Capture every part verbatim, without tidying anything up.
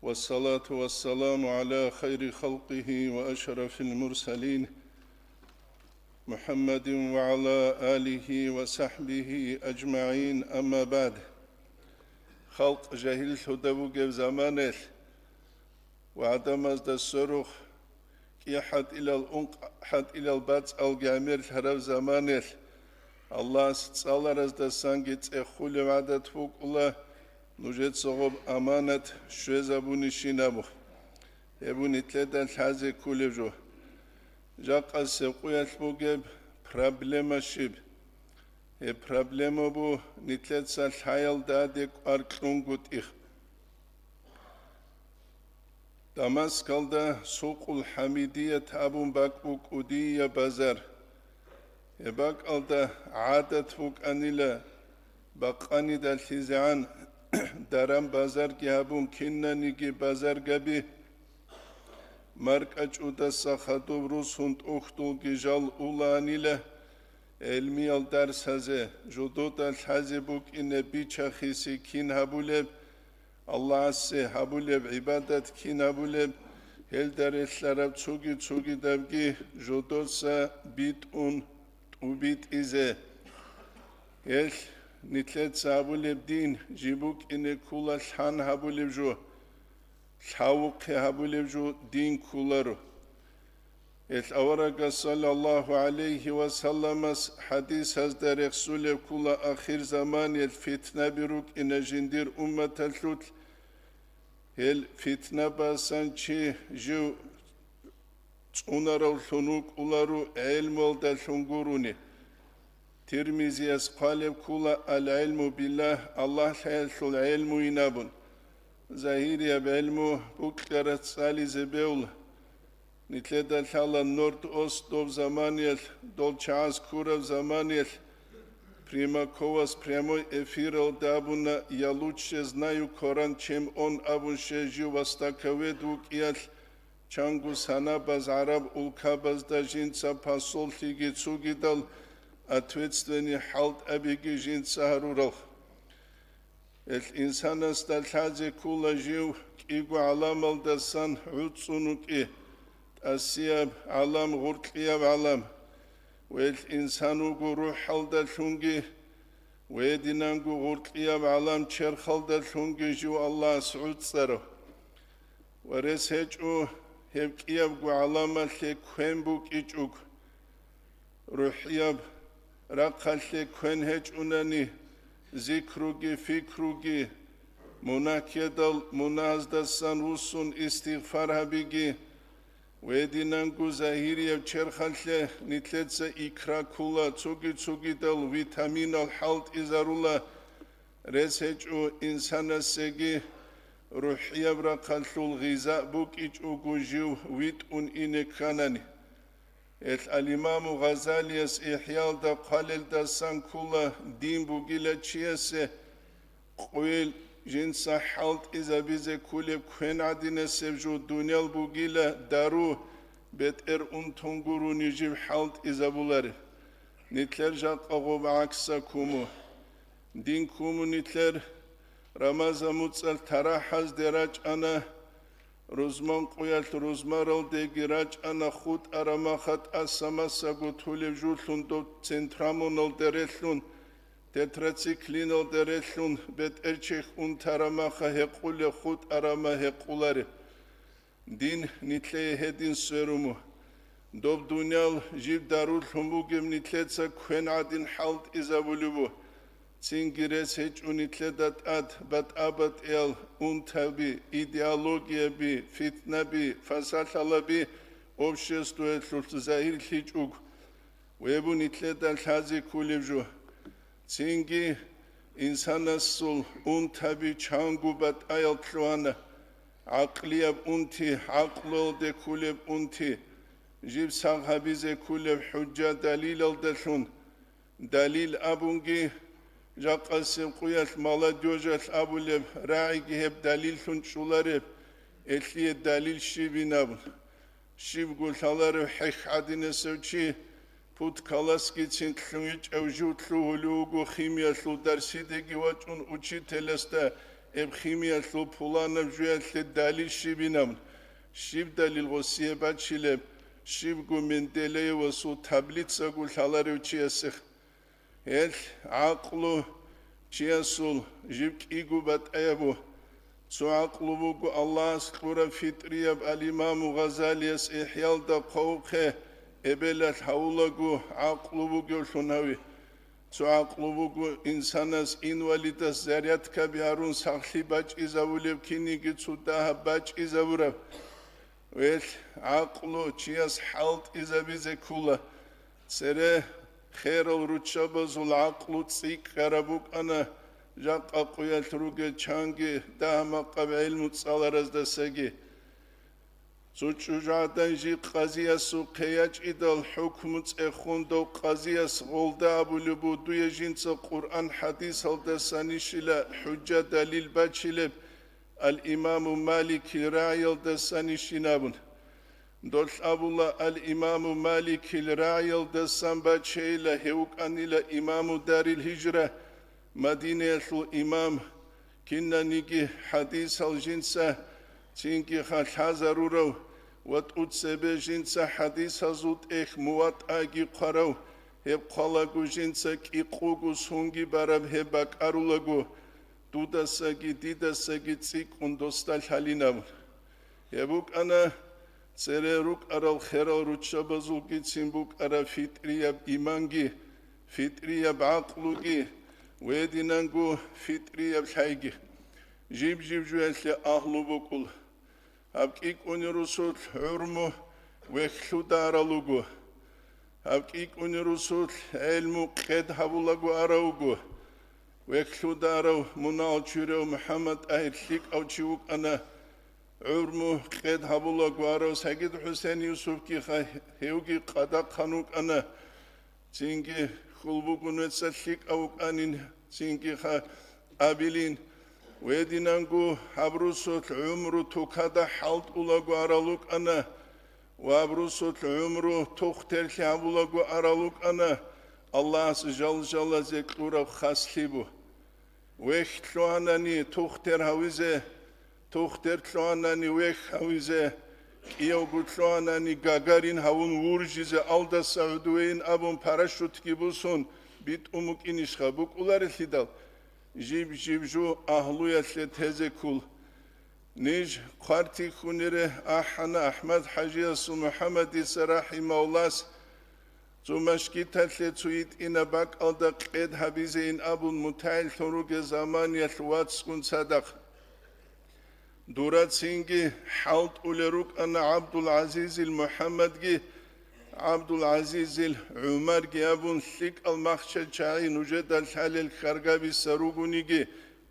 والصلاة والسلام على خير خلقه وأشرف المرسلين محمد وعلى آله وصحبه أجمعين، أما بعد. Халкъ жагьиллъуда бугеб заманалъ ва гӀадамазда сверухъ кӀи хӀатӀилал, ункъ хӀатӀилал бацӀалги гӀемерлъараб заманалъ Аллагьас цӀалараздасанги цӀехулев гӀадат букӀула, нужеца гъоб аманат щвезабунищин абу. Гьеб нилъеда лъазе кколеб жо. Жакъасеб къуялъ бугеб проблема щиб? Гьеб проблема бу нилъеца лъаялда гьаде кӀвар кьунгутӀи. Дамаскалда Сукъул ХӀамидият абун бакӀ букӀу дие базар. Гьеб бакӀалда гӀадат букӀанила бакъанидалъизегӀан даран-базарги гьабун, кинаниги базаргаби маркӀачӀудаса хадуб русун тӀухьдулги жал улаанила гӀелмиял дарсазе, жодода лъазе букӀине бича-хиси кин гьабулеб, Аллагьасе гьабулеб гӀибадат кин гьабулеб, гьелда релълъараб цоги-цогидабги жодоца битӀун тӀубитӀизе. Гьелъ нилъеца гьабулеб дин жиб букӀине ккула лъан гьабулеб жо, лъавухъе гьабулеб жо дин кколаро. Гьелъ аварагас саллаллагьу гӀалайгьи ва салламас хӀадисазда рехсулеб ккула ахир заманиялъ фитнаби рукӀина жиндир умматалъулъ. Гьел фитнабасан чи жив цӀунаравлъун вукӀуларо гӀелмуялдалъун гурони. Тирмизияс хъвалеб ккула: «Ал-гӀилму биллагь», Аллагь лъаялъул гӀелмуйин абун. Загьирияб гӀелму букьарас цӀализе бегьула. Нилъеда лъала норд-ост доб заманиялъ, дол чагӀаз ккураб заманиялъ, Примаковас прямой эфиралда абуна: «Я лучше знаю Коран, чем он», абун, щай жив востоковед вукӀиялъ, чанго санабаз гӀараб улкабазда жинца посоллъиги цогидал ответственный хӀалтӀабиги жинца гьарурал. Гьелъ инсанасда лъазе ккула жив кӀиго гӀаламалдасан гӀуцӀцӀун вукӀи: тӀасияб гӀалам, гъуркьияб гӀалам. Гьелъ инсан вуго рухӀалдалъунги, гьединанго гъуркьияб гӀалам, черхалдалъунги жив Аллагьас гӀуцӀцӀарав. Ва рес гьечӀо гьеб кӀиябго гӀаламалъе квен букӀичӀого. РухӀияб рахъалъе квен гьечӀунани, зикруги, фикруги, мунагь-ккедал мунагьаздасан вуссун истигъфар гьабиги, гьединанго загьирияб черхалъе нилъеца икра ккула, цоги-цогидал витаминал хӀалтӀизарула, рес гьечӀо инсанасеги рухӀияб рахъалъул гъиза букӀичӀого жив витӀун ине кканани. Гьелъ ал-Имаму Гъазалияс ИхӀялда хъвалелдасан ккула: дин бугила чиясе къуйил жинца хӀалтӀизабизе кколеб квен гӀадинасеб жо, дуниял бугила дару, бетӀер унтун гурони жиб хӀалтӀизабулареб. Нилъер жакъа гъоб гӀакса ккун. Дин ккун нилъер Рамазан муцӀалъ тарахӀазде рачӀана, рузман къуялъ рузмаралдеги рачӀана, хутӀараб маха тӀаса-масаго тулеб жолъун доб центрамоналде релълъун, тетрациклиналде релълъун, бетӀерчехь унтараб маха гьекъулеб, хутӀараб ма гьекъулареб. Дин нилъее гьедин сверун бу. Доб дуниял жиб дарулъун бугеб нилъеца квен гӀадин хӀалтӀизабулеб бу. Цинги рес гьечӀо нилъеда тӀад батӀа-батӀиял унтаби, идеологияби, фитнаби, фасалъалаби обществоялъулъ загьирлъичӀого. Гьеб бу нилъеда лъазе кколеб жо. Цинги инсанасул унтаби чанго батӀаял лъугьана, гӀакълияб унти, гӀакълуялде кколеб унти, жиб сагъ гьабизе кколеб хӀужжа-далилалдалъун. Далил абунги, жакъасеб къуялъ молодёжалъ абулеб рагӀиги гьеб далиллъун чӀолареб, гьелъие далил щибин абун. Щибго лъаларев хӀехь гӀадинасев чи, пуд классгицин лъугьичӀев жив лъугьулев вуго химиялъул дарсидеги вачӀун учителасда Эб химиялъул пуланаб жуялъе далил щибинаб, щиб далил гъосие бачилеб, щибго Менделеевасул таблицаго лъаларев чиясех. Гьелъ гӀакълу чиясул жиб кӀиго батӀаяб буго. Цо гӀакълу буго Аллагьас кьураб фитӀрияб, ал-Имаму Гъазалияс ИхӀялда хъвавухъе, эбелалъ гьавулаго гӀакълу бугевлъун гьави. Цо гӀакълу буго инсанас инвалидас зарядкаби гьарун сахлъи бачӀизабулеб, кинниги цо дагьаб бачӀизабураб. Гьелъ гӀакълу чияс хӀалтӀизабизе ккола. Цере херал руччабазул гӀакълу цӀикӀкӀараб букӀана жакъа къуялъ ругел чанги дагь-макъаб гӀелму цӀалараздасаги. Цо чӀужугӀадан жий къазиясухъе ячӀидал хӀукму цӀехун, дов къазияс гъолда абулеб буго: «Дуе жинца Къуръан-хӀадисалдасанищила хӀужа-далил бачилеб, ал-Имаму Маликил рагӀиялдасанищин», абун. Долъ абула: «Ал-Имаму Маликил рагӀиялдасан бачейила, гьев вукӀанила имаму Дарил-Гьижра, Мадинаялъул имам, кинаниги хӀадисал жинца цинги ха лъазарурав ва тӀуцебе жинца хӀадисазул тӀехь МуватӀаги хъварав, гьеб хъвалаго жинца кӀикъого сунги бараб гьеб бакӀарулаго, дудасаги дидасаги цӀикӀкӀун досда лъалин», абун. Гьеб букӀана цере рукӀарал херал руччабазулгицин букӀараб фитӀрияб иманги, фитӀрияб гӀакълуги, гьединанго фитӀрияб лъайги. Жиб-жиб жуялъе агьлу букӀула. Гьаб кӀикӀунел русулъ гӀумру вехьлъуда арал руго. Гьаб кӀикӀунел русулъ гӀелму къед гьабулаго арав вуго. Вехьлъуда арав мунагьал чурав МухӀаммад-ТӀагьир лъикӀав чи вукӀана. ГӀумру къед гьабулаго арав СагӀид-ХӀусен Юсупги ха-, гьевги къадахъан вукӀана. Цинги хьул бугун вецал лъикӀав вукӀанин, цинги ха-, абилин. Гьединанго гьаб русулъ гӀумру тукада хӀалтӀулаго арал вукӀана ва гьаб русулъ гӀумру тухтерлъи гьабулаго арал вукӀана, Аллагьас жал-жалазе кьураб хаслъи бу. Вехь лъугьанани тухтер гьавизе, тухтер лъугьанани вехь гьавизе, кӀиявго лъугьанани Гагарин гьавун вуржизе алдаса гӀодовейин абун парашютги бусун битӀун букӀинищха? БукӀуларелъидал, жиб-жиб жу агьлуялъе тезе ккол. Ниж хъвартихьунире ахӀана АхӀмад-хӀажиясул МухӀаммадица рахӀимагьуллагьас, цо машгиталъе цо йитӀинаб бакӀалда къед гьабизейин абун мутагӀиллъун ругел заманиялъ вацгун цадахъ. Дурацинги хӀалтӀулел рукӀана ГӀабдул-ГӀазизил МухӀаммадги, ГӀабдул-ГӀазизил ГӀумарги абун, лъикӀал махча чагӀи нужеда лъалел хьаргабиса ругониги,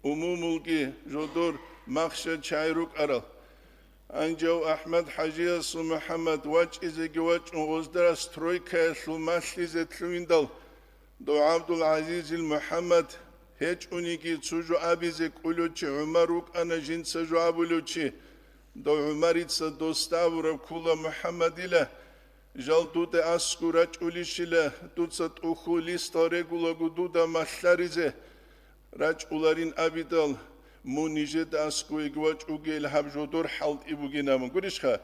умумулги жодор махча чагӀи рукӀарал. Гьанжав АхӀмад-хӀажиясул МухӀаммад вачӀизеги вачӀун, гъоздара стройкаялъул малъизе лъугьиндал, дов ГӀабдул-ГӀазизил МухӀаммад гьечӀониги, цо жо абизе кӀолев чи ГӀумар вукӀана, жинца жо абулев чи. Дов ГӀумарица досда абураб ккола: «МухӀаммадила, жал дуда аскӀов рачӀунищила, дуца тӀухьул листал регулаго дуда малъаризе рачӀунарин абидал, мун нижеда аскӀовеги вачӀугейил гьаб жодор хӀалтӀи бугин», абун. Гурищха?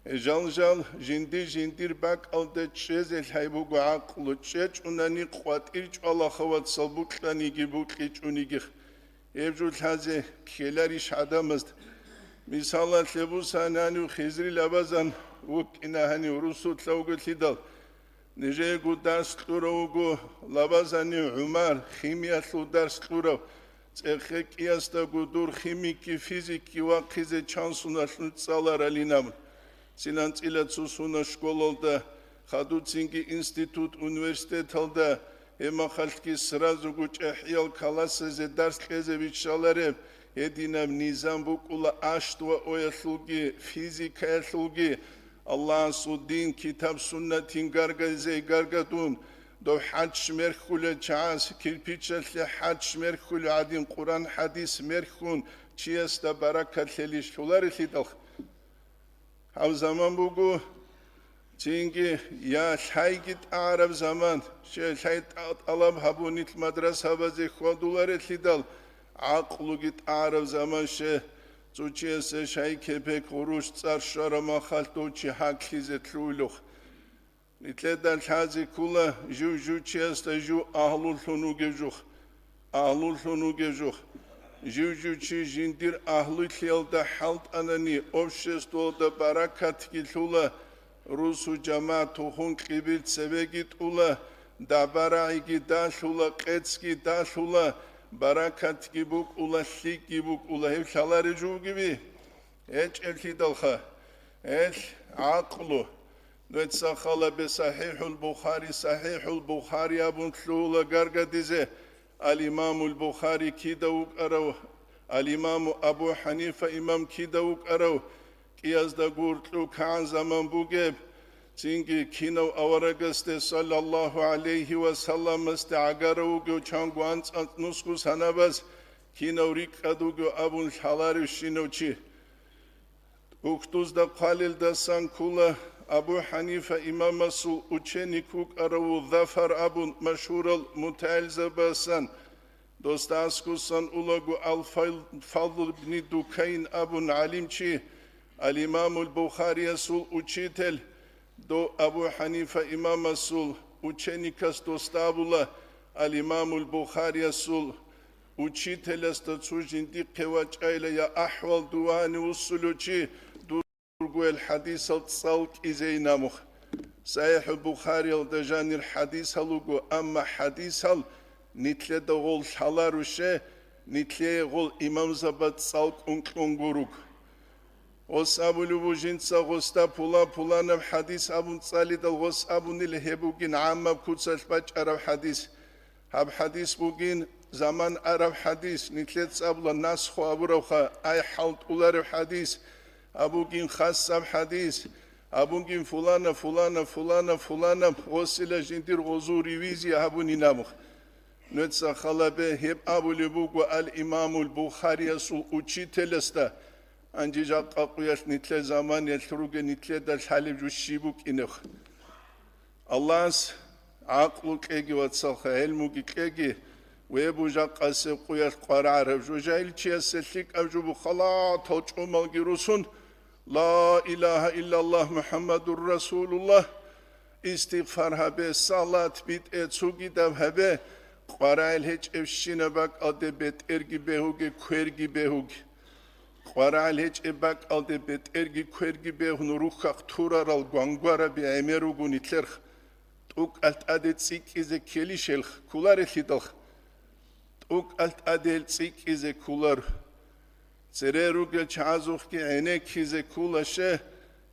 Жал-жал жинди-жиндир бакӀалда чӀезе лъай буго гӀакълу, чӀечӀунани къватӀир чӀвалаха, вацал, букьаниги букьичӀониги. Гьеб жо лъазе ккеларищ гӀадамазда? Мисалалъе бусани, гьанив Хизрил абазан вукӀина, гьанив русулъа вугелъидал, нижеего дарс кьурав вуго лабазани ГӀумар, химиялъул дарс кьурав. ЦӀехе кӀиясдаго дур химикки, физикки вахъизе чан суналъ цӀаларалин абун. Цилан-цӀила цо суна школалда, хадуцинги институт, университеталда, гьеб махалъги сразуго чӀехӀиял классазе дарс кьезе биччалареб гьединаб низам букӀула ашт ва оялъулги, физикаялъулги. Аллагьасул дин, китаб-суннатин гаргайзе гаргадун, дов хӀач мерхьулел чагӀаз, кирпичалъе хӀач мерхьулев гӀадин, Къуран-хӀадис мерхьун, чиясда баракат лъелищ лъуларелъидал. Гьаб заман буго, цинги я лъайги тӀагӀараб заман, щай лъай тӀа-, тӀалаб гьабунил мадрасабазе хьвадуларелъидал, ГӀакълуги тӀагӀараб заман ще, цо чиясе шай-кепек, гъурущ, цӀар щвараб махалъ дов чи гьаклъизе лъугьулев. Нилъеда лъазе ккола жив-жив чиясда жив агьлуллъун вугев жух, агьлуллъун вугев жух. Жив-жив чи жиндир агьлуллъиялда хӀалтӀанани, обществоялда баракатги лъула, русу-жамагӀат тухум-кьибил цебеги тӀула, дабарагӀиги далъула, къецги далъула, баракатги букӀула, лъикӀги букӀула. Гьеб лъалареб жо бугеби? ГьечӀеблъидалха, гьелъ гӀакълу. Дуца халабе СахӀихӀул Бухари, СахӀихӀул Бухари абун лъугьула гаргадизе, ал-Имамул Бухари кида вукӀарав, ал-Имаму Абу ХӀанифа имам кида вукӀарав, кӀиязда гуркьу кагӀан заман бугеб, цинги кинав аварагасде, саллаллагьу гӀалайгьи ва салламасде, гӀагарав вугев чанго анцӀ-анцӀ нусгу санабаз, кинав рикӀкӀад вугев абун лъаларевщинав чи. Ухдузда хъвалелдасан ккола Абу ХӀанифа имамасул ученик вукӀарав Зафар абун машгьурал мутагӀилзабасан, досда аскусан улаго ал-Фал-, Фадл ибни Дукайн абун гӀалимчи, ал-Имамул Бухариясул учитель, дов Абу ХӀанифа имамасул ученикас досда абула, ал-Имамул Бухариясул учителясда цо жиндихъе вачӀайла я ахӀвал дувани вуссулев чи, дурго гьел хӀадисал цӀал кӀизе инамух. СахӀихӀул Бухариялда жанир хӀадисал руго, амма хӀадисал нилъеда гъол лъаларуше, нилъее гъол имамзабаз цӀал кӀун кьун гуруг. Гъос абулеб буго жинца гъосда пулан-пуланаб хӀадис абун цӀалидал, гъос абунила гьеб бугин гӀаммаб куцалъ бачӀараб хӀадис. Гьаб хӀадис бугин заман араб хӀадис, нилъеца абула насху абурабха, ай хӀалтӀулареб хӀадис, абугин хасаб хӀадис, абугин фулана, фулана, фулана, фулана, гъосила жиндир гъозул ревизия гьабунин абух. Нуца халабе гьеб абулеб буго ал-Имамул Бухариясул учителасда, гьанже жакъа къуялъ нилъер заманиялъ ругел нилъеда лъалеб жо щиб букӀинеб? Аллагьас гӀакълу кьеги, вацалха, гӀелмуги кьеги, вебу жакъасеб къуялъ къварагӀараб жо. Жагьил чиясе лъикӀаб жо бу халатал чӀумалги русун, Ла илагьа иллаллагь МухӀаммадур Расулуллагь, истигъфар гьабе, салат битӀе, цугидаб гьабе, къварагӀел гьечӀебщинаб бакӀалде бетӀерги бегьуге, кверги бегьуге. КъварагӀел гьечӀеб бакӀалде бетӀерги кверги бегьун рухьахъ турарал гвангвараби гӀемер руго нилъерх. ТӀукӀалъ тӀаде цӀикӀкӀизе ккелищелх кколарелъидалх. ТӀукӀалъ тӀаде гьел цӀикӀкӀизе кколар. Цере ругел чагӀазухъги гӀенеккизе ккола ще,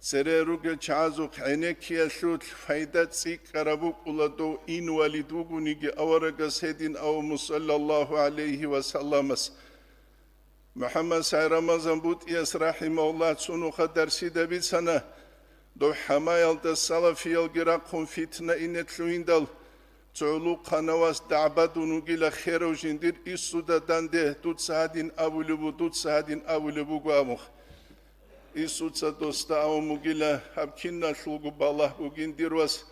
цере ругел чагӀазухъ гӀенеккиялъулъ пайда цӀикӀкӀараб букӀула дов инвалид вугониги аварагас гьедин аваму саллаллагьу гӀалайгьи ва салламас. МухӀаммад Сай Рамазан БутӀияс рахӀимагьуллагь цунуха дарсида бицана, дов хӀамаялда салафиялги рахъун фитна ине лъугьиндал, цо гӀулухъанав вас дагӀбадун вугила херав жиндир инсуда данде, дуца гьадин абулеб бу-, дуца гьадин абулеб буго абун. Инсуца досда абун бугила, гьаб киналъулго балагь бугин, дир вас,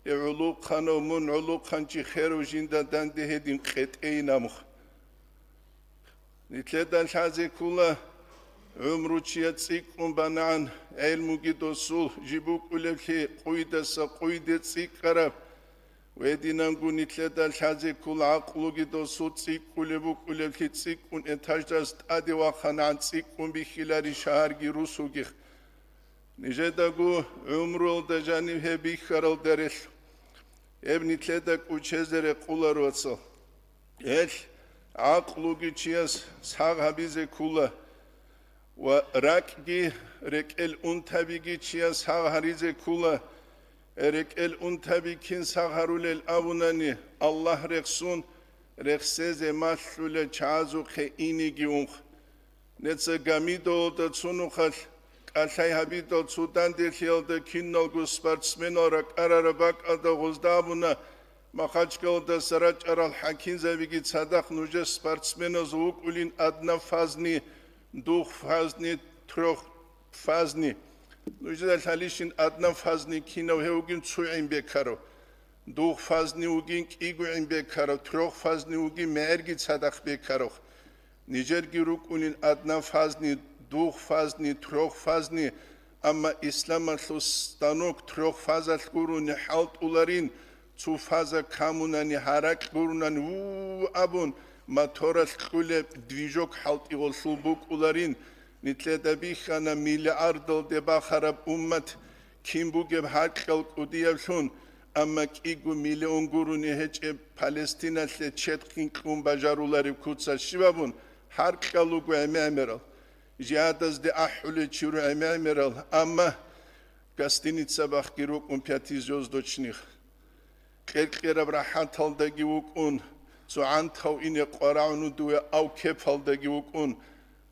гьев гӀулухъанав, мун гӀулухъанчи херав жинда данде гьедин къетӀейин абун. Нилъеда лъазе ккола, гӀумру чияс цӀикӀкӀун банагӀан, гӀелмуги досул жиб букӀулеблъи къуйдаса къуйде цӀикӀкӀараб. Гьединанго нилъеда лъазе ккола, гӀакълуги досул цӀикӀкӀулеб букӀулеблъи цӀикӀкӀун этаждаса тӀаде ваханагӀан цӀикӀкӀун бихьилари шагьарги русуги. Нижедаго гӀумруялда жанив гьеб бихьаралда релълъун. Гьеб нилъеда кӀучезе рекъоларо, вацал. Гьелъ гӀакълуги чияс сагъ гьабизе ккола ва ракӀги, рекӀел унтабиги чияс сагъ гьаризе ккола. РекӀел унтаби кин сагъ гьарулел абунани, Аллагь рехсун, рехсезе малъулел чагӀазухъе инеги унх. Нецц Гамидовалда цунухъалъ кӀалъай гьабидал цо данделъиялда киналго спортсменал ракӀарараб бакӀалда гъозда абуна, Махачкалдаса рачӀарал хӀакимзабиги цадахъ нужер спортсменазул вукӀулин однофазный, двухфазный, трёхфазный. Нужеда лъалищин однофазный кинав гьев вугин цо гӀин бекарав, двухфазный вугин кӀиго гӀин бекарав, трёхфазный вугин мегӀерги цадахъ бекарав. Нижерги рукӀунин однофазный, двухфазный, трёхфазный, амма исламалъул станок трёхфазалъ гурони хӀалтӀуларин, цо фаза камунани гьаракь гурунани, ву абун, моторалъ кьулеб движок хӀалтӀи гъолъул букӀуларин, нилъеда бихьана миллиардалде бахараб уммат кин бугеб гьаркьал кӀудияблъун, амма кӀиго миллион гурони гьечӀеб Палестиналъе четкъин кьун бажарулареб куцалъ щиб абун, гьаркьал руго гӀемер-гӀемерал, жигьадазде ахӀулел чи руго гӀемер-гӀемерал, амма гостиница бахги рукӀун пятизвёздочных. Кьер-кьераб рахӀаталдаги вукӀун, цо гӀантав ине къварагӀун дуе ав кепалдаги вукӀун,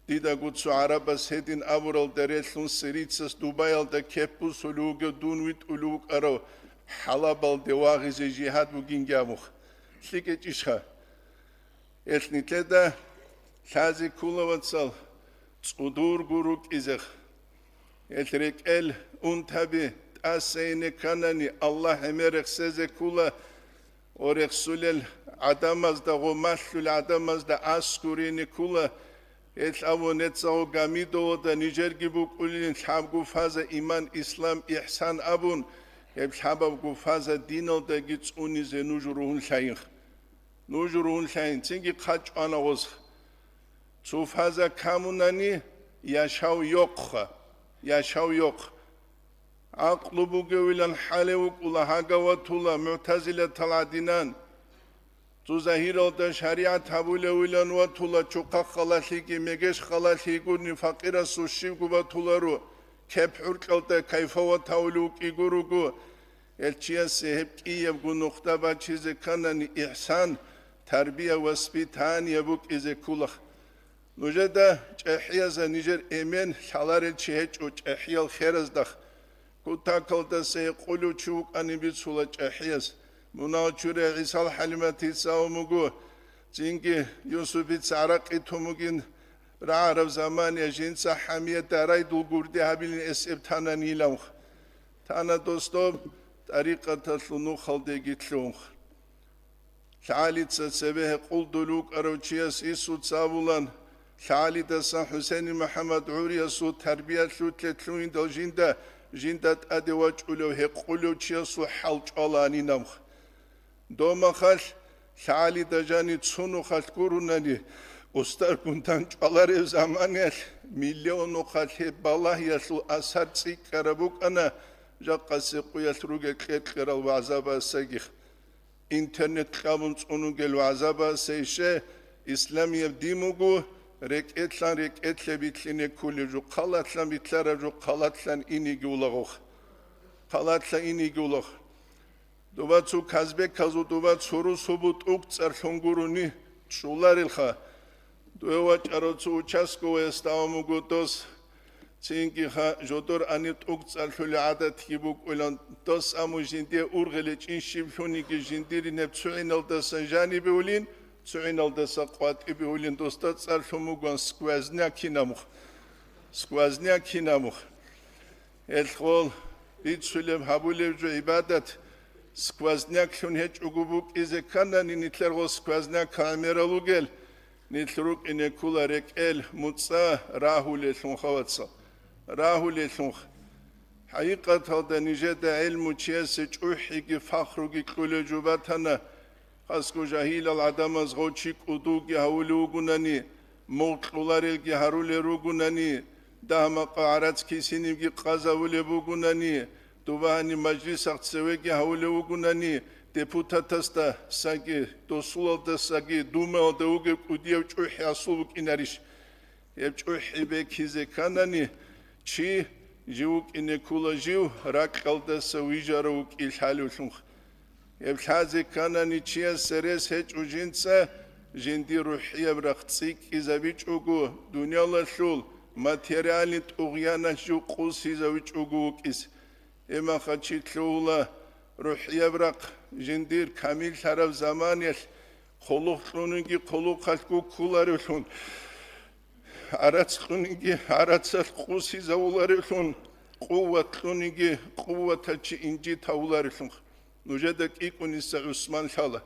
дидаго цо гӀарабас гьедин абуралда релълъун сирицас Дубаялда кеп бусулев вугев дун витӀулев вукӀарав ХӀалабалде вагъизе жигьад бугинги абун. ЛъикӀечӀищха? Гьелъ нилъеда лъазе ккола, вацал, цӀудурго рукӀизех. Гьелъ рекӀел унтаби тӀаса ине кканани, Аллагь гӀемер рехсезе ккола, ва рехсулел гӀадамазда, гъо малъул гӀадамазда аскӀор ине ккола. Гьелъ абун нецагъо гамидовалда нижерги букӀулин лъабго фаза: иман, ислам, ихсан абун, гьеб лъабабго фаза диналдаги цӀунизе нуж ругьунлъайин. Нуж ругьунлъайин, цинги хъачӀ ана гъос. Цо фаза камунани, яшав йохъха, яшав йохъ. ГӀакълу бугевилан хӀалев вукӀула гьагав ватула мугӀтазилатал гӀадинан. Цо загьиралда шаригӀат гьабулевилан ватула чухъа халалъиги мегеш халалъи гурни факъирасул щибго батуларо, кеп-хӀуркьалда кайфа ватавулев вукӀиго руго. Гьел чиясе гьеб кӀиябго нухда бачизе кканани, ихсан, тарбия, воспитание букӀизе ккола. Нужеда чӀехӀиязда нижер эмен лъаларел чи гьечӀо чӀехӀиял хераздахъ. Кутакалдаса гьекъулев чи вукӀани бицула чӀехӀияз. Мунагьал чурай ГӀисал ХӀалиматица абун буго, цинги Юсупица гӀаракъи тун бугин рагӀараб заман, я жинца хӀамият дарайдул гурде гьабилин эсэб танани иламх. Тана дос доб тӀарикъаталъул нухалдеги лъунх. ЛъагӀалица цебе гьекъулдул вукӀарав чияс Исуца абулан, лъагӀалидасан ХӀусейни МухӀаммад гӀуриясул тарбиялъулъе лъугьиндал жинда, жинда тӀаде вачӀулев гьекъулев чиясул хӀал чӀвалаанинамх. Домахалъ лъагӀалида жани цо нухалъ гурунани, устаргун тан чӀваларев заманаялъ миллион нухалъ гьеб балагьиялъул асар цӀикӀкӀараб букӀана, жакъасе къуялъ ругел кьеркьерал вагӀзабасагих. Интернет кьабун цӀунугел вагӀзабасе ише исламияб дин буго, рекӀелъан рекӀелъе битлъине кколеб жо, хъалалъан битлъараб жо, хъалалъан инеги улагъох. Хъалалъан инеги улагъ. Доба цо Казбеказул доба цо русубу тӀугцӀарлъун гурони чӀуларелха. Дуе вачӀарав цо участковаясда абун буго дос, цинги ха жодор анир тӀугцӀарлъулел гӀадатги букӀулан, дос аму жиндие ургъелечӀин щиблъуниги жиндиринеб цугӀиналдаса жанибе улин, цугӀиналдаса къватӀибе улин досда цӀарлъун бугоан сквозняк кинамух. Сквозняк кинамух. Гьелъ гъол бицулеб гьабулеб жо гӀибадат сквозняклъун гьечӀого букӀизе кканани, нилъер гъол сквозняк гӀемерал ругел, нилъ рукӀине ккула рекӀел муцӀа рагьулелъунха, вацал, рагьулелъунха. ХӀакъикъаталда нижеда гӀелму чиясе чӀухӀиги фахруги кьулел жо батана, хасго жагьилал гӀадамаз гъов чи кӀудулги гьавулев вугунани, мугъ кьуларелги гьарулел ругунани, дагьмакъа гӀарац кисинибги къазавулеб бугунани, дубагьани мажлисахъ цевеги гьавулев вугунани, депутатасдасаги, досулалдасаги, думаялда вугев кӀудияв чӀухӀи асул букӀинарищ? Гьеб чӀухӀи бекизе кканани, чи жив вукӀине ккула жив, ракьалдаса вижарав вукӀин лъалевлъунха. Гьеб лъазе кканани, чиясе рес гьечӀо жинца жиндир рухӀияб рахъ цӀикӀкӀизабичӀого, дуниялалъул материальный тӀугъяналъ жив къусизавичӀого вукӀизе. Гьеб мехалъ чи лъугьула рухӀияб рахъ жиндир камиллъараб заманаялъ, хъулухъ кьуниги хъулухъалъ гуккуларевлъун, гӀарац кьуниги гӀарацалъ къусизавуларевлъун, къуват кьуниги къуваталъ чи инжит гьавуларевлъун. Нужеда КӀикӀуниса ГӀусман лъала.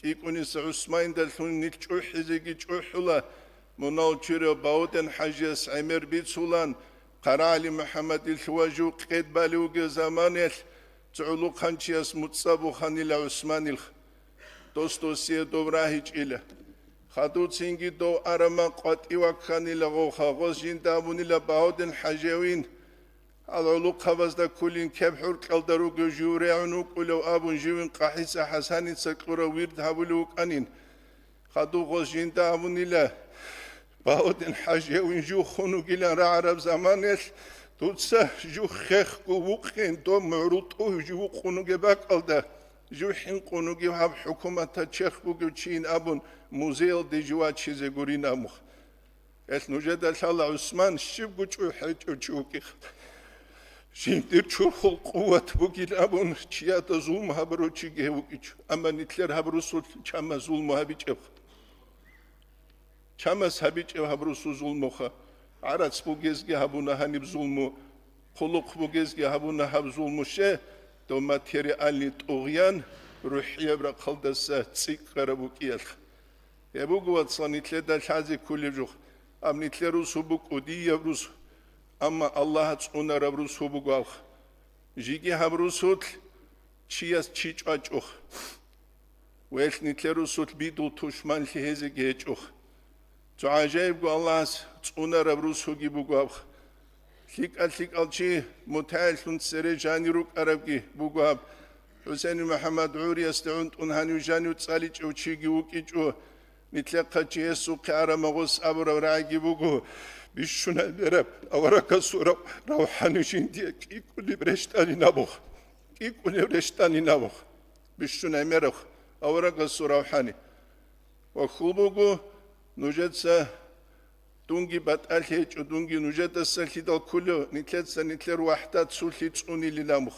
КӀикӀуниса ГӀусманида лъугьин нилъ чӀухӀизеги чӀухӀула, Мунал чурав Баудин хӀажияс гӀемер бицулан, ХъарагӀали МухӀаммадил лъугьа жив къед балев вугев заманаялъ, цо гӀулухъанчияс муцӀа буханила ГӀусманилха. Дос досие дов рагьичӀила. Хадув цинги дов араман къватӀив вакканила гъовха, гъос жинда абунила Баудин хӀажиявин. Гьал гӀулухъабазда кколин кеб хӀуркьалда ругев жив регӀун вукӀулев абун живин КъахӀица ХӀасаница кьурав вирд гьабулев вукӀанин. Хадуб гъос жинда абунила, Баудин хӀажиявин жив хун вугилан рагӀараб заманаялъ, дуца жив хехго вукъин, доб мугӀрул тӀугь жив вукъун вугеб бакӀалда, жив хӀинкъун вугев гьаб хӀукуматда черх бугев чийин абун, музеялде жив вачизе гурин абун. Гьелъ нужеда лъала ГӀусман щибго чӀухӀи гьечӀев чи вукӀин. Жиндир чурхул къуват бугин абун, чияда зулму гьабурав чиги гьев вукӀинчӀо. Амма нилъер гьаб русулъ чамаз зулму гьабичӀебха. Чамаз гьабичӀеб гьаб русул зулмуха. ГӀарац бугезги гьабуна гьаниб зулму, хъулухъ бугезги гьабуна гьаб зулму, ще, дов материальный тӀугъян рухӀияб рахъалдаса цӀикӀкӀараб букӀиялъ. Гьеб буго, вацал, нилъеда лъазе кколеб жо, гьаб нилъер русу букӀу дияб русу, амма Аллагьас цӀунараб русу буго гьабха. Жиги гьаб русулъ чияс чи чӀвачӀох. Велъ нилъер русулъ бидул тушманлъи гьезеги гьечӀох. Цо гӀажаибго Аллагьас цӀунараб русуги буго гьабха. ЛъикӀа-лъикӀал чи мутагӀиллъун цере жанив рукӀарабги буго гьаб. ХӀусейн МухӀаммад гӀуриясде гӀунтӀун гьанив жанив цӀаличӀев чиги вукӀинчӀо. Нилъехъа чи гьесухъе арамагъос абураб рагӀиги буго, бищун гӀемераб аварагасул рав-, равхӀанив жиндие кӀикӀунеб рещтӀанин абух. КӀикӀунеб рещтӀанин абух. Бищун гӀемераб аварагасул равхӀани. Ва хьул буго, нужеца дунги батӀалъи гьечӀо, дунги нужедаса лъидал кколев, нилъеца нилъер вахӀдат цулъи цӀунилин абух.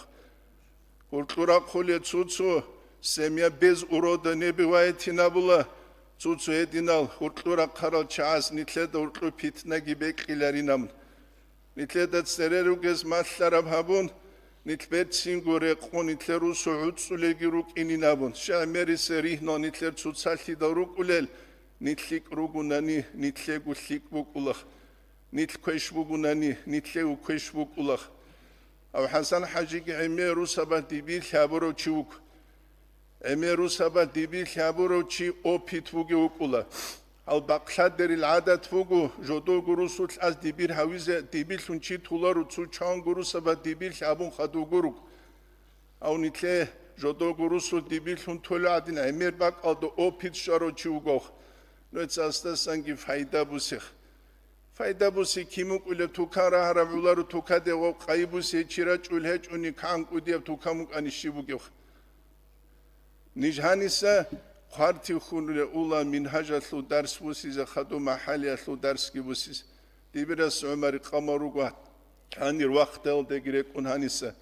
Гьуркьу рахъуле цо-цо, семья без урода не бывает-ин абула, цо-цо гьединал гьуркьу рахъарал чагӀаз нилъеда гьуркьу питнаги бекьиларин абун. Нилъеда цере ругез малъараб гьабун, нилъ берцинго рекъон нилъер русу гӀуцӀулелги рукӀинин абун, щай мерисе ригьнал нилъер цоцалъидал рукӀулел, нилъ лъикӀ ругунани, нилъего лъикӀ букӀулах, нилъ квеш бугунани, нилъего квеш букӀулах. Гьав ХӀасан-хӀажиги гӀемер русабалъ дибирлъи гьабурав чи вуго. ГӀемер русабалъ дибирлъи гьабурав чи опыт бугев вукӀула. Гьал бакълъадерил гӀадат буго, жодорго русулъ аз дибир гьавизе, дибирлъун чи толаро цо чанго русабалъ дибирлъи гьабун хадув гуруг. Гьав нилъе жодорго русулъ дибирлъун толев гӀадин гӀемер бакӀалда опыт щварав чи вугох. Нугьеца гьасдасанги пайда бусех. Пайда бусе кин букӀулеб, тукан рагьараб гӀоларо тукаде гъоб къайи бусе чи рачӀул гьечӀони, кан кӀудияб тукан букӀани щиб бугев? Ниж гьаниса хъвартихьулел ула мингьажалъул дарс бусизе, хадуб махӀалиялъул дарсги бусизе. Дибирас ГӀумар къамал руго гьанир вахталдеги рекӀун гьаниса.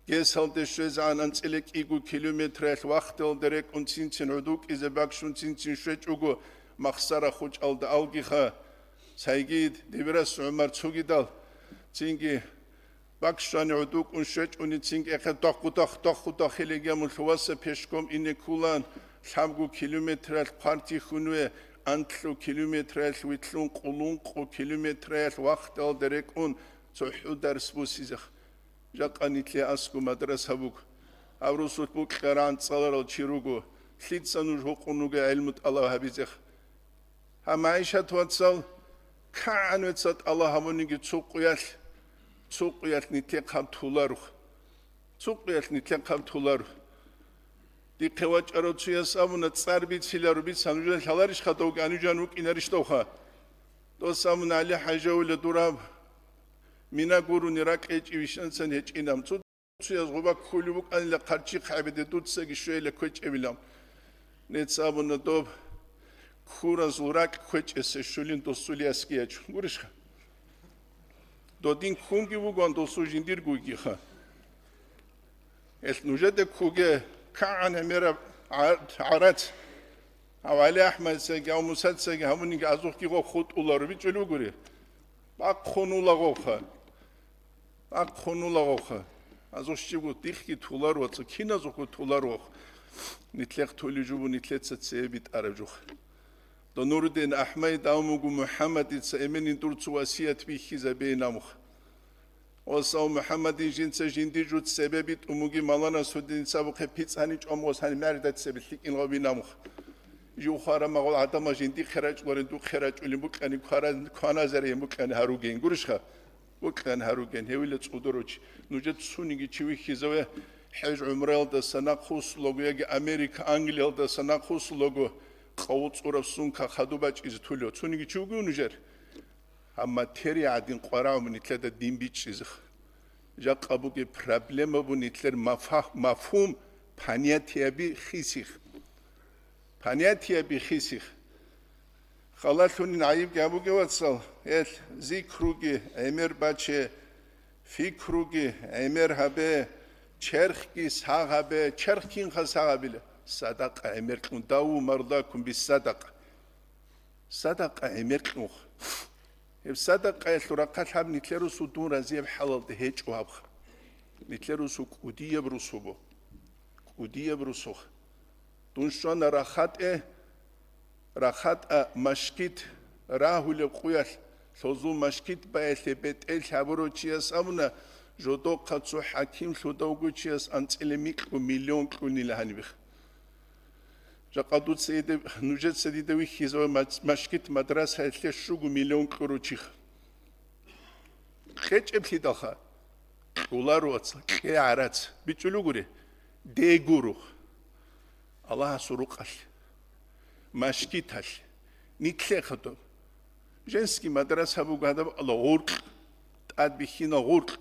Гесалде щвезегӀан анцӀила кӀиго километраялъ вахталде рекӀун цин-цин гӀодов кӀизе бакӀ щун цин-цин щвечӀого махсара хучӀалда алгиха. Цайги Дибирас ГӀумар цогидал цинги бакӀ щвани гӀодов кӀун щвечӀони цинги эхе дохъу-дохъ, дохъу-дохъ илеги амун лъуваса пешком ине ккулан, лъабго километраялъ хъвартихьун ве, анлъго километраялъ вилълъун, къулункъо километраялъ вахталде рекӀун цохӀо дарс бусизех. Жакъа нилъе аскӀо мадраса буго. Гьав русулъ букьарагӀан цӀаларал чи руго. Лъица нуж гьукъун руго гӀелму тӀалаб гьабизех? Гьаб МагӀишат, вацал, кагӀан вецал тӀалаб гьабуниги цо къуялъ, цо къуялъ нилъехъаб толаро. Цо къуялъ нилъехъаб толаро. Дихъе вачӀарав цояс абуна, цӀар бициларо, бица, нужеда лъаларищха довги, анужан вукӀинарищ довха? Дос абуна, ГӀали-хӀажи, авила дураб мина гурони ракь гьечӀи вищанцан гьечӀинаб. Цо цояз гъуба кколев вукӀанила хъарчихъ гьабиде дуцаги щвейила кквечӀевилан. Нец абуна, доб ккуразул ракь кквечӀесе щулин досул ясги ячун. Гурищха? Додин ккунги вугоан досул жиндиргуйгиха. Гьелъ нужеда ккуге кагӀан гӀемераб гӀа-, гӀарац. Гьав ГӀали-АхӀмадицаги, гьав Мусацаги гьабунинги азухъги гъо хутӀуларо бичӀчӀулев гури. Бахъун улагъовха. Бахъун улагъовха. Азухъ щибго дихъги тулар вацӀа, киназухъго тулар вах. Нилъехъ тули жубу, нилъеца цее битӀараб жух. Донурудин Ахмай давмугу Мухаммадица эменин дур цо васият бихьизабейин амух. Осав Мухаммадин жинца жинди жуц цебе битӀумуги малана судинцабухъе пицӀани чӀомгъос гьани мярдат цебе лъикӀин гъавин амух. Жив хвара магъул гӀадама жинди херачӀуларин ду херачӀулин букьани квара-, кваназарейин букьани гьаругейин гурищха? Букьан гьаруген, гьевила цӀудуручи. Нужер цуниги чи вихьизаве, хӀеж гӀумраялдаса нахъ вуссулаго яги Америка, Англиялдаса нахъ вуссулаго, къаву цӀураб сумка хадуб бачӀизе тулев. Цуниги чи вугев нужер? Амма тери гӀадин къварагӀун нилъеда дин бичӀчӀизех. Жакъа бугеб проблема бу нилъер мафа-, мафгьум, понятияби хисих. Понятияби хисих. Халалъунин гӀайибги абуге, вацал, гьел зикруги гӀемер баче, фикруги гӀемер гьабе, черхги сагъ гьабе, черх кинха сагъ гьабила? Садакъа гӀемер кьун, даву мардакум бис садакъа. Садакъа гӀемер кьунха. Гьеб садакъаялъул рахъалъ гьаб нилъер русу дун разияб хӀалалда гьечӀо гьабха. Нилъер русу кӀудияб русу бу. КӀудияб русух. Дун щвана рахатӀе, рахатӀа машгит рагьулеб къуялъ, лъозул машгит баялъе бетӀел гьабурав чияс абуна, жодохъа цо хӀакимлъудавго чияс анцӀила микьго миллион кьунила гьанибих. Жакъа дуца дида, нужеца дида вихьизавай мас-, машгит мадрасаялъе щуго миллион кьурав чиха. КьечӀеблъидалха, кьуларо, вацал, кье гӀарац, бичӀчӀулугури, дегурух. Аллагьасул рукъалъ, машгиталъ, нилъехъа доб. Женский мадраса буго гьадаб Аллагь гъуркь, тӀад бихьина гъуркь.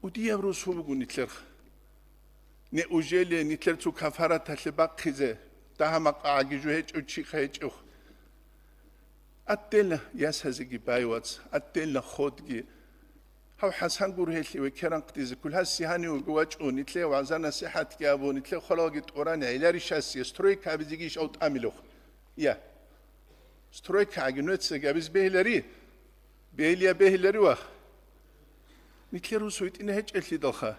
КӀудияб русу буго нилъерха. Неужели нилъер цо кафараталъе бахъизе, дагьа-макъа гӀаги жо гьечӀев чиха гьечӀев? Отдельно ясазеги бай, вац, отдельно ходги. Гьав ХӀасан гур гьелъи векеранхъдизе кколъаси гьанивго вачӀун, нилъее вагӀза-насихӀатги абун, нилъее хваралги тӀуран гӀеларищасе стройка абизеги иш ав тӀамилев? Я. Стройка гӀаги нуецаги абизе бегьилари? Бегьилия бегьилари вах. Нилъер русу гьитӀина гьечӀелъидалха.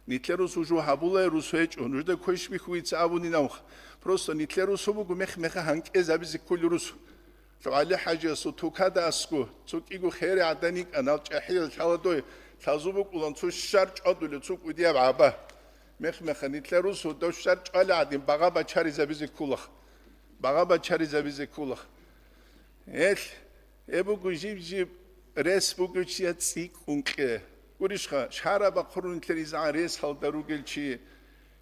Нилъер русу жо гьабулай русу гьечӀо. Нужда квеш бихьуица абунин авха. Просто нилъер русу буго мех-меха гьанкӀез абизе кколел русу. ЛъугӀали ХӀажиясул тукада аскӀу, цо кӀиго хери гӀадан йикӀан, гьал чӀахӀиял лъаладой, лъазу букӀулан цо щар чӀвадулев, цо кӀудияб гӀаба. Мех-меха нилъер русу дов щар чӀвали гӀадин багъа бачаризабизе кколах. Багъа бачаризабизе кколах. Гьелъ, гьеб буго жиб-жиб рес бугев чияс цӀикӀкӀун кье. Гурищха, шараб бахъурун нилъер изегӀан рес гьалда ругел чи.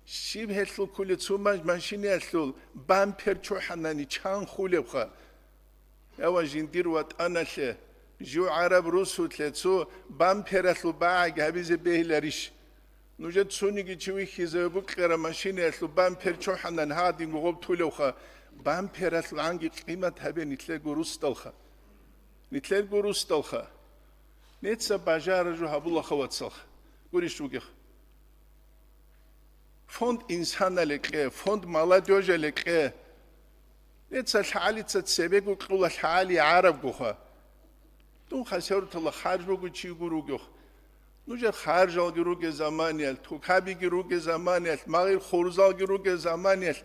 Щиб гьелъул кколев цо маж-, машинаялъул бампер чухӀанани чан хулебха? Ява жиндир ватӀаналъе, жив гӀараб русулъе цо бампералъул багӀаги гьабизе бегьиларищ? Нужер цониги чи вихьизаве букьараб машинаялъул бампер чухӀанан гьадинго гъоб тулевха, бампералъул гӀанги къимат гьабе нилъерго русдалха. Нилъерго русдалха. Неца бажара жо гьабулаха, вацалха. Гурищ вугех. Фонд инсанале кье, фонд молодёжале кье. Неца лъагӀалица цебего кьула лъагӀали гӀарабгоха. Дун хасаврутала харж буго чи гур ругех. Нужер харжалги руге заманиялъ, тукабиги руге заманиялъ, магъир хурзалги руге заманиялъ,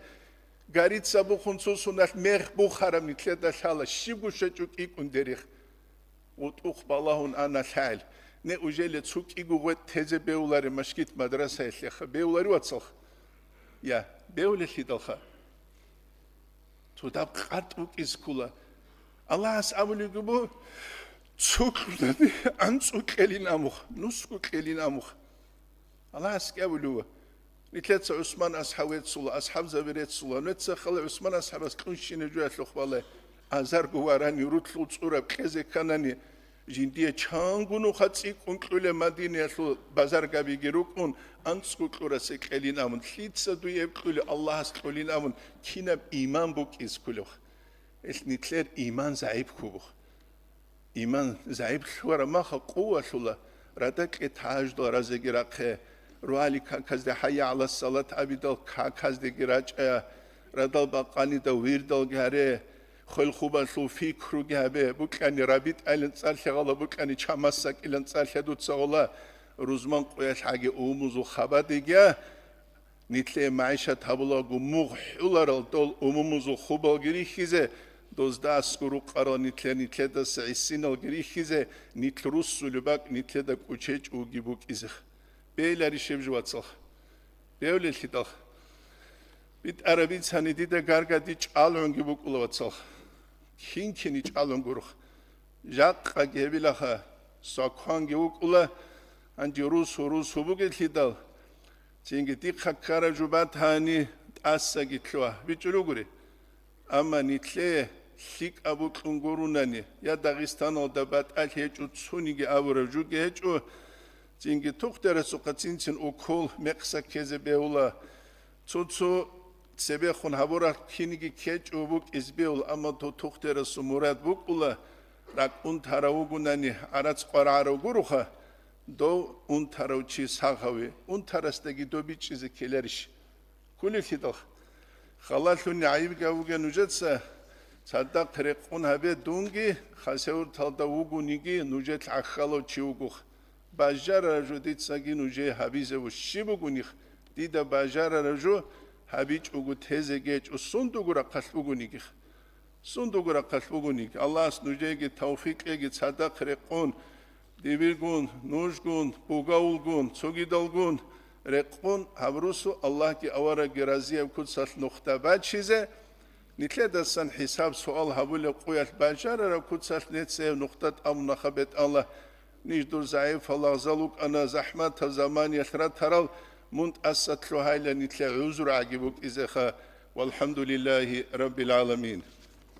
гарица бухун цусуналъ мех бухараб нилъеда лъала, щибго щвечӀо кӀикӀун дерих. ГъутӀухъ балагьун ана лъагӀел. Неужели цо кӀиго гъветӀ тезе бевлари машгит мадрасаялъеха? Бевлари, вацалха? Я, бевлелъидалха. Цо даб къатӀ букӀиз ккула. Аллагьас абулеб буго, цо кьунани анцӀу кьелин амух, нусго кьелин амух. Аллагьас кӀабулев. Нилъеца ГӀусман асхӀаб веццула, асхӀабзаби реццула. Нуеца хала ГӀусман асхӀабас кьунщине жоялъухъ балай, азарго варани, рулъул цӀураб кьезе кканани, жиндие чанго нуха цӀикӀкӀун кьулеб Мадинаялъул базаргабиги рукӀун, анцӀго кьурасе кьелин абун, лъица дуе кьулеб Аллагьас кьулин абун, кинаб иман букӀиз ккулев? Ил нилъер иман загӀип ккубух. Иман загӀиплъуараб маха къувалъула, радакье таждал разеги рахъе, руали каказде хӀайя гӀала салат абидал каказдеги рачӀа, радал бакъанида вирдалги гьаре, хвелхубалъул фикруги гьабе, букьани рабитӀайилан цӀар лъегъала, букьани чамасакӀилан цӀар лъадуцагъула, рузман къуялъ гӀаги умузул хабадигя, Нилъее магӀишат гьабулаго мугъ хӀуларал дол умумузул хубалги рихьизе, дозда аскӀор рукъарал нилъер нилъедаса гӀисиналги рихьизе, нилъ руссулеб бакӀ нилъеда кӀучечӀуги букӀизе. Бейиларищ гьеб жо, вацал? Бевлелъидал. БитӀараб бицани дида гаргади чӀалгӀунги букӀула, вацал. Кин-кини чӀалгӀун гурухъ. Жакъаги гьебилаха, сакванги вукӀула, гьанже русу-русу бугелъидал, цинги дихъа ккараб жо батани, тӀасаги лъугьа бичӀчӀулугури. Амма нилъее лъикӀаб букьун гурунани, я Дагъистаналда батӀалъи гьечӀо цониги абураб жуги гьечӀо, цинги тухтарасухъа цин-цин укол мекъса ккезе бегьула. Цо-цо цебехун гьабурал киниги ккечӀо букӀиз бегьул, амма дов тухтарасул мурад букӀула, ракӀ унтарав вугунани гӀарац къварагӀарав гуроха, дов унтарав чи сагъ гьаве, унтарасдаги доб бичӀчӀизе ккеларищ? Кколелъидал. Халалъуни гӀайибги гьавуге нужеца, цадахъ рекъон гьабе, дунги хасавюрталда вугониги нужелъ гӀахьалав чи вугох. Бажарараб жо дицаги нужее гьабизе вуш щиб бугоних, дида бажарараб жо гьабичӀого тезе гьечӀо, сундуго рахъалъ бугонигих. Сундуго рахъалъ бугониги. Аллагьас нужееги тавфикъ кьеги, цадахъ рекъон, дибиргун, нужгун, бугавулгун, цогидалгун рекъон, гьаб русу Аллагьги аварагги разияб куцалъ нухда бачизе, нилъедасан хӀисаб-суал гьабулеб къуялъ бажарараб куцалъ нецаяб нухда тӀамунаха бетӀала. Ниж дур загӀипал лагъзал вукӀана, захӀматаб заманиялъ ратарал, мун тӀаса лъугьайла нилъе гӀузру гӀаги букӀизеха. Валхамдулиллагьи раббил гӀаламин.